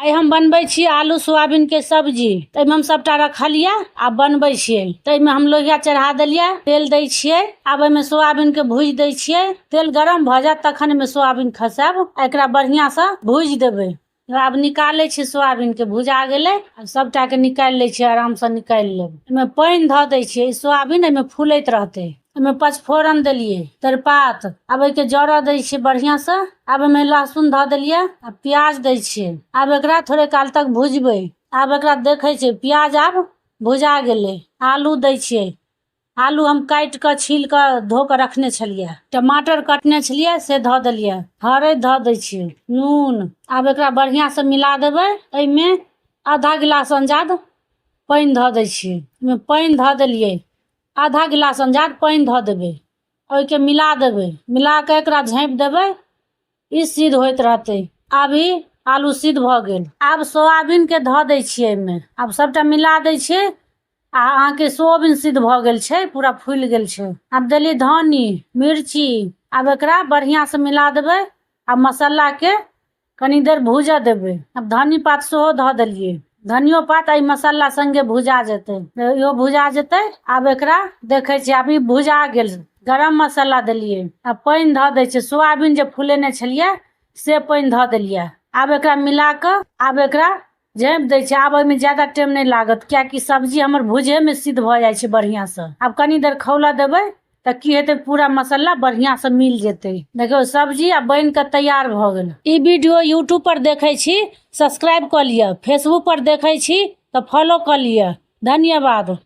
आइ हम बनबै छी आलू सोयाबीनके सब्जी। ताहिमे हम सभटा रखलियै, आब बनबै छियै। ताहिमे हम लोहिया चढ़ा देलियै, तेल दै छियै। आब एहिमे सोयाबीनके भूजि दै छियै। तेल गरम भऽ जायत तखन एहिमे सोयाबीन खसायब आ एकरा बढ़िआँसँ भूजि देबै। आब निकालै छियै सोयाबीनके, भुजा गेलै। आब सभटाके निकालि लै छियै, आरामसँ निकालि लेब। एहिमे पानि धऽ दै छियै, ई सोयाबीन एहिमे फूलैत रहतै। एहिमे पचफोरन देलियै, तेजपात। आब एहिके जरऽ दै छियै बढ़िआँसँ। आब एहिमे लहसुन धऽ देलियै आ प्याज दै छियै। आब एकरा थोड़े काल तक भुजबै। आब एकरा देखै छियै, प्याज आब भुजा गेलै। आलू दै छियै। आलू हम काटि कऽ, छील कऽ, धो कऽ रखने छलियै। टमाटर कटने छलियै से धऽ देलियै। हरैद धऽ दै छियै, नून। आब एकरा बढ़िआँसँ मिला देबै। एहिमे आधा गिलास अंजाद पानि धऽ दै छियै। एहिमे पानि धऽ देलियै, आधा गिलास अंजाद पानि धऽ देबै। ओहिके मिला देबै, मिला कऽ एकरा झाँपि देबै, ई सिद्ध होइत रहतै। आब ई आलू सिद्ध भऽ गेल। आब सोयाबीनके धऽ दै छियै एहिमे। आब सभटा मिला दै छियै आ अहाँके सोयाबीन सिद्ध भऽ गेल छै, पूरा फूलि गेल छै। आब देलियै धनी, मिर्ची। आब एकरा बढ़िआँसँ मिला देबै आ मसालाके कनी देर भूजऽ देबै। आब धनी पात सेहो धऽ देलियै। धनियो पात एहि मसाला सङ्गे भुजा जेतै, इहो भुजा जेतै। आब एकरा देखै छियै, आब ई भुजा गेल। गरम मसाला देलियै आ पानि धऽ दै छियै। सोयाबीन जे फुलेने छलियै से पानि धऽ देलियै। आब एकरा मिला कऽ आब एकरा झाँपि दै छियै। आब एहिमे ज्यादा टाइम नहि लागत, किएकि सब्जी हमर भुजैमे सिद्ध भऽ जाइ छै बढ़िआँसँ। आब कनी देर खौलऽ देबै तऽ की हेतै, पूरा मसाला बढ़िआँसँ मिल जेतै। देखियौ, सब्जी आब बनि कऽ तैयार भऽ गेल। ई वीडियो यूट्यूब पर देखै छी, सब्सक्राइब कऽ लिअ। फेसबुक पर देखै छी तऽ फॉलो कऽ लिअ। धन्यवाद।